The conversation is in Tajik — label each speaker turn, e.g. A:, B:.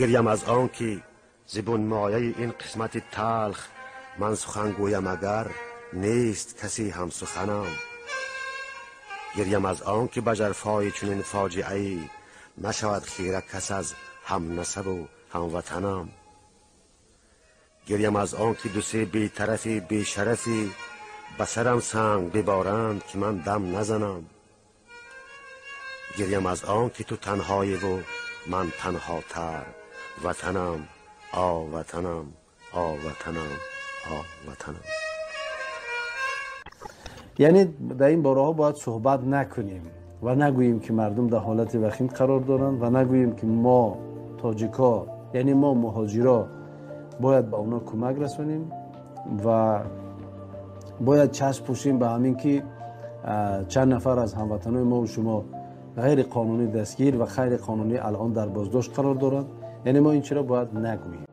A: Гирям аз он ки зи бунмояи ин қисмати талх ман сухан гӯям агар, нест касе ҳамсуханам. Гирям аз он ки ба жарфои чунин фоҷиае нашавад хира кас аз ҳамнасабу ҳамватанам. Гирям аз он ки ду-се бетарафи бешарафӣ ба сарам санг биборанд, ки ман дам назанам. Гирям аз он ки ту танҳоиву ман танҳотар. Ватанам, о ватанам, о ватанам, о ватанам.
B: Яъне дар ин бораҳо бояд суҳбат накунем ва нагӯем, ки мардум дар ҳолати вахим қарор доранд, ва нагӯем, ки мо тоҷико, яъне мо муҳоҷиро бояд ба онҳо кӯмак расонем ва бояд чашм пӯшем ба ҳамин, ки чанд нафар аз ҳамватанои мо шумо ғайриқонунӣ дастгир ва ғайриқонунӣ алон дар боздошт қарор доранд. Яъне мо ин чиро бояд нагӯем.